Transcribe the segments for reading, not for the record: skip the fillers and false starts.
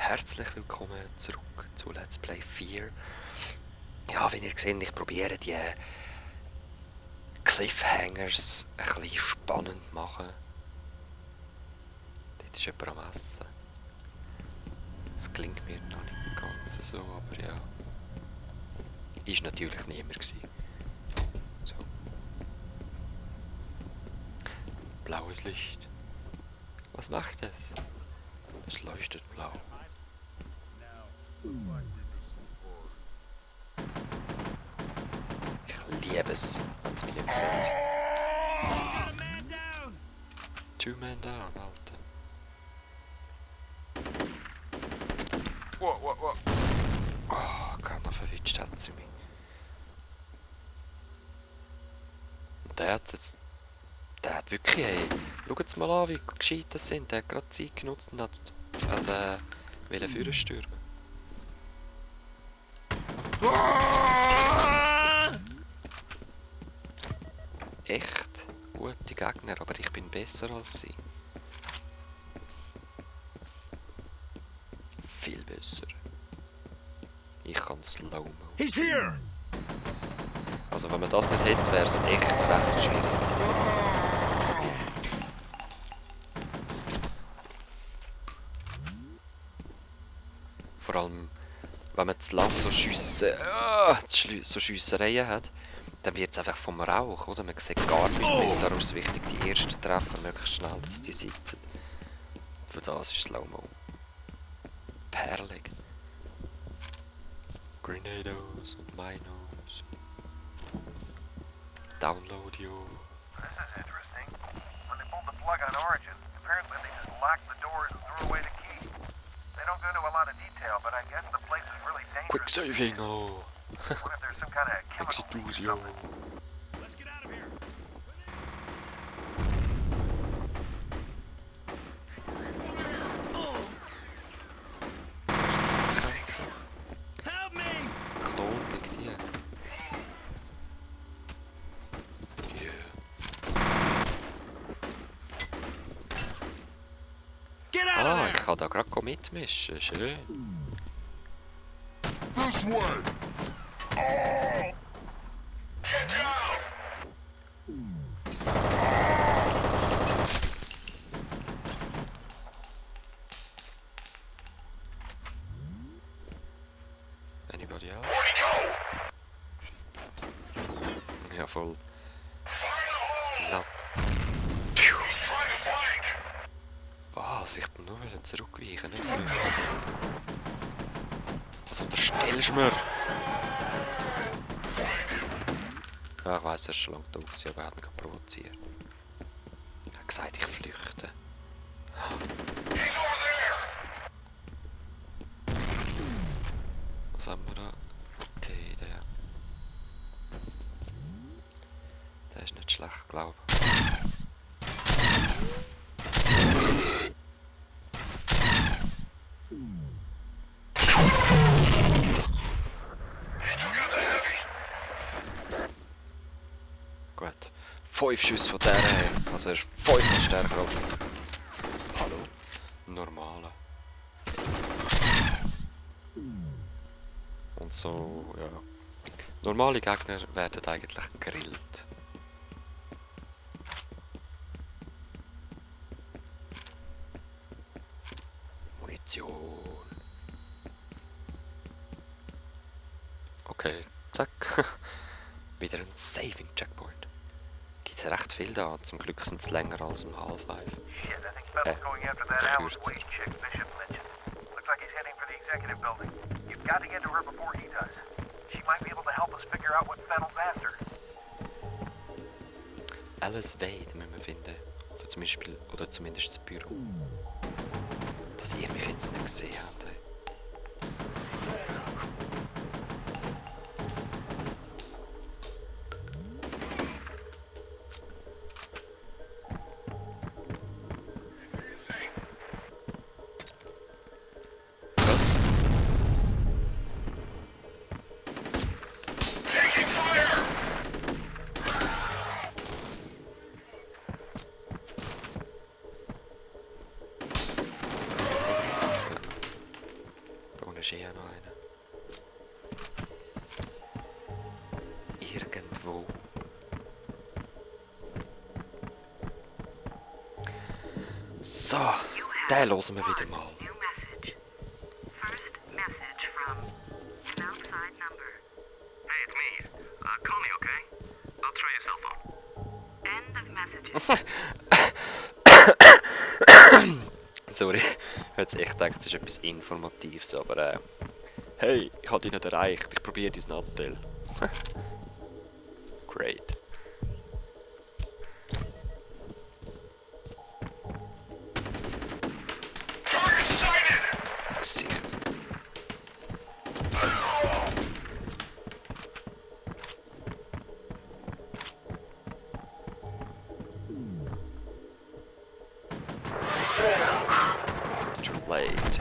herzlich willkommen zurück zu Let's Play 4. Ja, wie ihr seht, ich probiere die Cliffhangers ein bisschen spannend zu machen. Dort ist jemand am Essen. Das klingt mir noch nicht ganz so, aber ja. Ist natürlich niemand gewesen. So. Blaues Licht. Was macht es? Es leuchtet blau. Ich liebe es, wenn es mir sieht. Two men down, Alter. Wow. Oh, gerade noch verwitscht hat sie mich. Und der hat jetzt... Der hat wirklich... Ey, schaut mal an, wie gescheit das sind. Der hat gerade Zeit genutzt und hat wollte Führer stürmen. Echt gute Gegner, aber ich bin besser als sie. Viel besser. Ich kann Slow-Mo. He's here! Also wenn man das nicht hätte, wäre es echt recht schwierig. Vor allem, wenn man zu lang so Schiessereien hat, dann wird es einfach vom Rauch, oder? Man sieht gar nichts mehr. Darum ist es wichtig, die ersten Treffer möglichst schnell, dass die sitzen. Für das ist Slow-Mo. Perlig. Grenados und Minos. Download you. This is interesting. When they pulled the plug on Origin, apparently they just locked the doors and threw away the key. They don't go into a lot of detail, but I guess the place is really dangerous. Quick saving, oh! What if there's some kind of chemical leak or Exituzio. something? Let's get out of here! Help me! Klon gegen die. Yeah. Get out of Ah, there! ich kann da gerade mitmischen. Schön. This way! Anybody else? Ja, voll. Na. Piu. Was? Ich bin nur zurückweichen, nicht flüchten. Was unterstellst du mir? Ja, ich weiss, er ist schon lange tot, aber er hat mich provoziert. Er hat gesagt, ich flüchte. Was haben wir da? Okay, der. Der ist nicht schlecht, glaube ich. Gut. 5 Schüsse von der her. Also er ist 5 stärker als ich. Hallo? Normale. Und so, ja. Normale Gegner werden eigentlich gegrillt. Munition. Okay, zack. Wieder ein Saving Checkpoint. Gibt recht viel da, zum Glück sind es länger als im Half-Life. Shit, I think Fettel's going after that Alice kürzer. Wade chick Bishop mentioned. Looks like he's heading for the executive building. You've got to get to her before he does. She might be able to help us figure out what Fettel's after. Alice Wade müssen wir finden. Oder zumindest das Büro. Dass ihr mich jetzt nicht gesehen habt. Ey. Was? vorne ist eh noch einer. Irgendwo. So, den hören wir wieder mal. New message. First message from an outside number. Hey, it's me. Call me, okay? I'll try your cell phone. End of messages. Sorry, ich hätte echt gedacht, das ist etwas Informatives, aber hey, ich habe dich nicht erreicht, ich probiere dein Nattel. Great. Gesicht. Too late.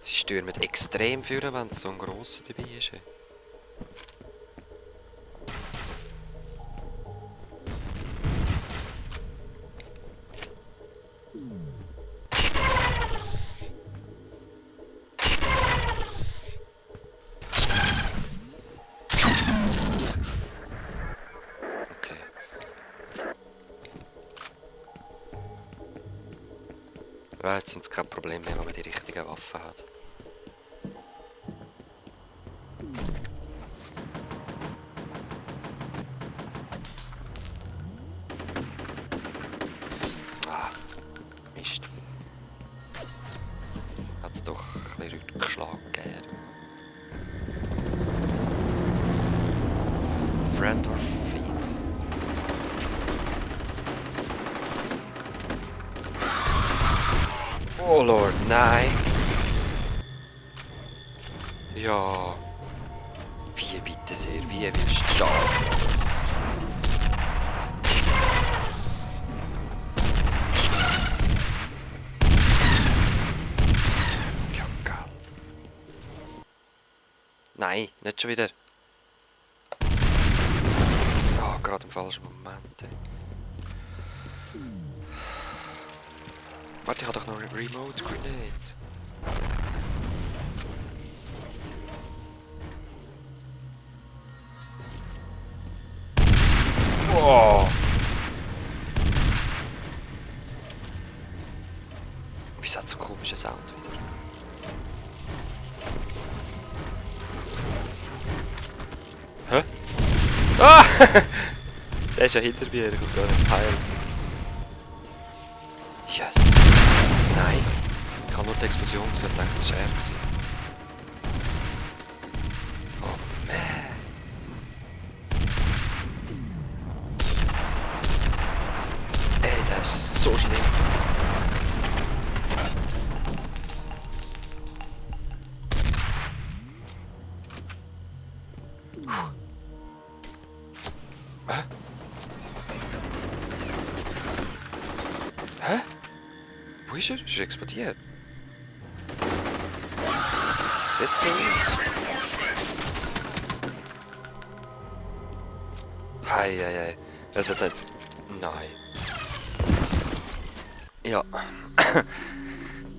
Sie stürmen extrem für, wenn so ein grosser dabei ist. Okay. Ja, jetzt sind es kein Problem mehr, wenn man die richtigen Waffen hat. Ah, Mist. Hat es doch ein bisschen Rückschlag gegeben. Friend or Fiend? Oh Lord, nein! Ja. Wie bitte sehr, wie willst du das machen? Ja, geil. Nein, nicht schon wieder. Ah, gerade im falschen Moment. Ey. Warte, ich habe doch noch Remote Grenades. Wow. Wieso hat so einen komischen Sound wieder? Hä? Ah! Der ist ja hinter mir, ich kann es gar nicht heilen. Yes! Nein! Ich habe nur die Explosion gesehen und dachte, das war er gewesen. Oh man! Ey, das ist so schlimm! Hä? Hä? Wo ist er? Ist er explodiert? Sieht so aus. Hei, hei, hei. Das ist jetzt... Nein. Ja.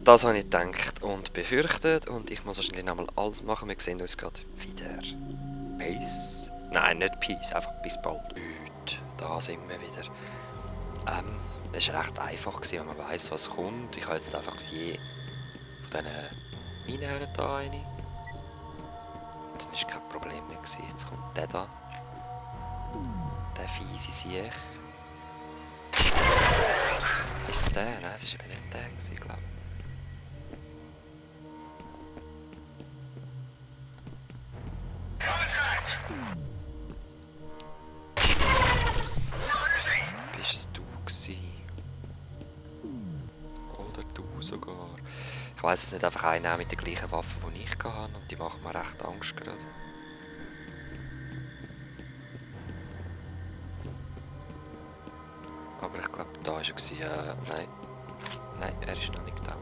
Das habe ich gedacht und befürchtet und ich muss wahrscheinlich nochmal alles machen. Wir sehen uns gerade wieder. Peace. Nein, nicht Peace, einfach bis bald. Gut, da sind wir wieder. Es war recht einfach, wenn man weiss, was kommt. Ich habe jetzt einfach je von diesen Minen da rein. Und dann war kein Problem mehr. Jetzt kommt der da. Der fiese Siech. Ist es der? Nein, es war eben nicht der, glaube ich. Bist es du gewesen? Oder du sogar? Ich weiss es nicht, einfach einer mit der gleichen Waffe, die ich hatte und die macht mir recht Angst gerade. Aber ich glaube, da war er. Nein. Nein, er ist noch nicht da.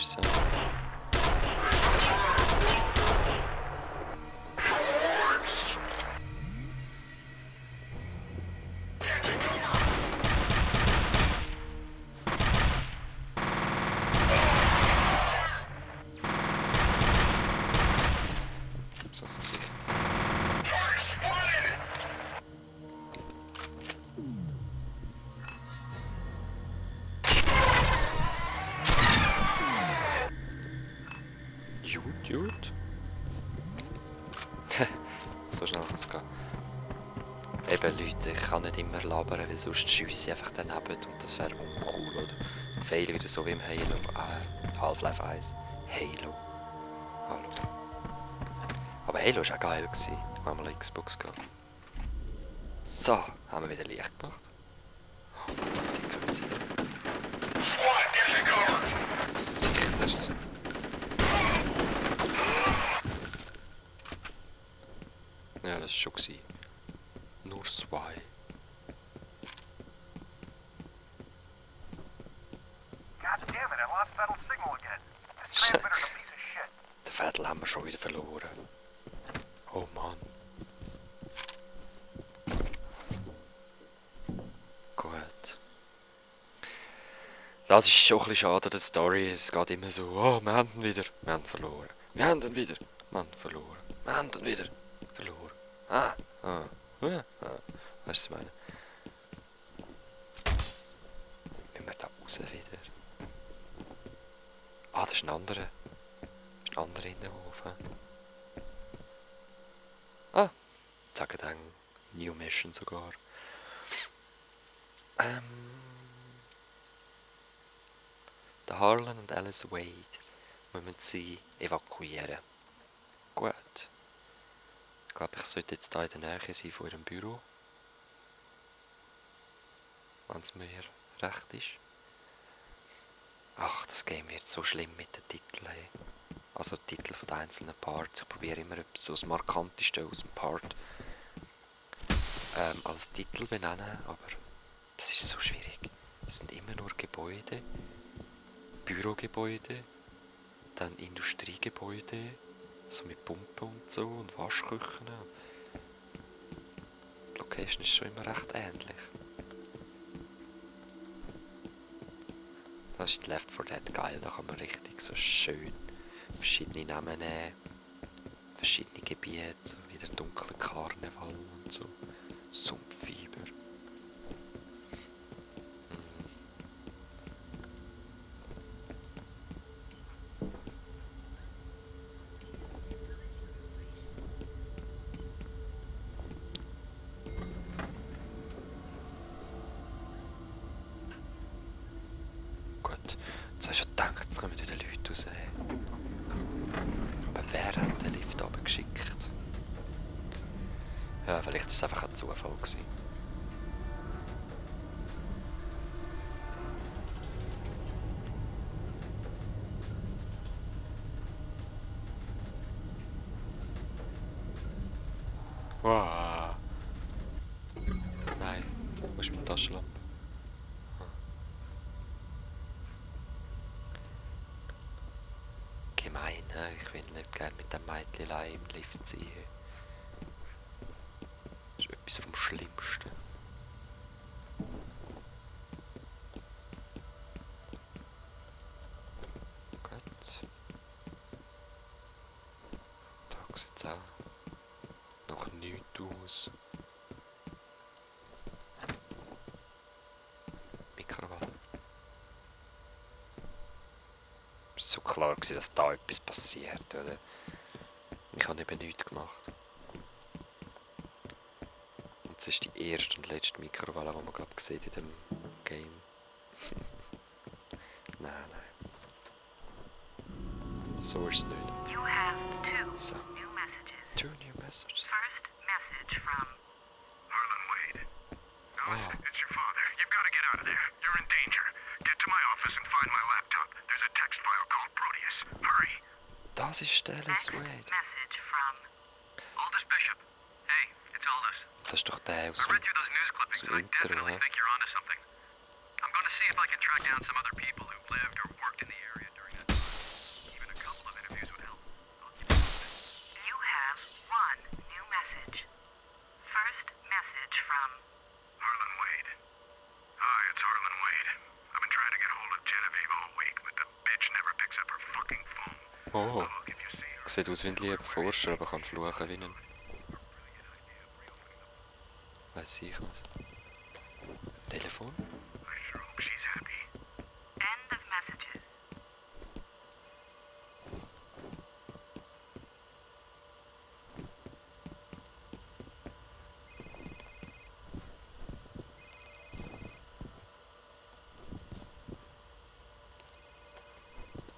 so. So sicher. Gut. So schnell kann es gehen. Eben Leute, ich kann nicht immer labern, weil sonst schiesse ich einfach daneben und das wäre uncool, oder? Dann fail wieder so wie im Halo. Half-Life 1. Halo. Hallo. Aber Halo war auch geil. Wir haben mal eine Xbox gehabt. So, haben wir wieder Licht gemacht. Oh, die können sie da. Sichters. Ja, das war schon gewesen. Nur 2. God damn it, I lost Vettel's signal again. This transmitter's a piece of shit. Den Vettel haben wir schon wieder verloren. Oh Mann. Gut. Das ist schon ein bisschen schade an der Story. Es geht immer so, oh, wir haben ihn wieder. Wir haben ihn verloren. Wir haben ihn wieder. Wir haben ihn verloren. Wir haben ihn wieder. Verloren. Weißt du, was ich meine? Müssen wir da raus wieder? Ah, das ist ein anderer. Das ist ein anderer Innenhof. Ah, sagen dann New Mission sogar. Der Harlan und Alice Wade müssen sie evakuieren. Gut. Ich glaube, ich sollte jetzt hier in der Nähe sein von ihrem Büro. Wenn es mir recht ist. Ach, das Game wird so schlimm mit den Titeln. Hey. Also die Titel von den einzelnen Parts. Ich probiere immer so das Markanteste aus dem Part als Titel benennen, aber das ist so schwierig. Es sind immer nur Gebäude, Bürogebäude, dann Industriegebäude, so mit Pumpen und so und Waschküchen. Die Location ist schon immer recht ähnlich. Das ist Left 4 Dead geil, da kann man richtig so schön verschiedene Namen nehmen, verschiedene Gebiete, so wie der dunkle Karneval und so, Sumpfieber. Gut, jetzt habe ich schon gedacht, jetzt kommen wieder Leute raus. Aber wer hat den Lift runtergeschickt? Ja, vielleicht war es einfach ein Zufall gewesen. Wow. Nein, wo ist meine Taschenlampe? Gemein, ne? Ich will nicht gerne mit dem Mädchen im Lift sein. Das ist etwas vom Schlimmsten. Gut. Da sieht es auch noch nichts aus. Mikrowelle. Es war so klar, dass da etwas passiert, oder? Ich habe eben nichts gemacht. Und es ist die erste und letzte Mikrowelle, die man, glaube ich, sieht in dem Game. Nein. So ist es nicht. You have So. new messages. 2 new messages. First message from Harlan Wade. Wow. It's your father. You've got to get out of there. You're in danger. Get to my office and find my laptop. There's a text file called Proteus. Hurry. Das ist Alice next Wade. message from Aldous Bishop. Hey, it's Aldous. Das ist doch der aus I read through those news clippings Some and I intro, definitely huh? think you're onto something. I'm going to see if I can track down some other people who lived or worked in the area during that time. from Harlan Wade. Hi, it's Harlan Wade. I've been trying to get a hold of Genevieve all week, but the bitch never picks up her fucking phone. Oh, Look, if you see her, sieht aus wie ein lieber Forscher, aber kann fluchen wie ein... Weiss ich was. Telefon? I sure hope she's happy. end of messages.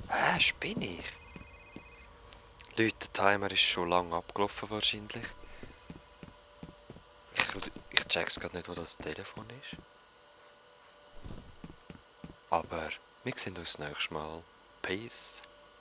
Hä, spinne ich? Leute, der Timer ist schon lange abgelaufen wahrscheinlich. Ich check's gerade nicht, wo das Telefon ist. Aber wir sehen uns nächstes Mal. Peace.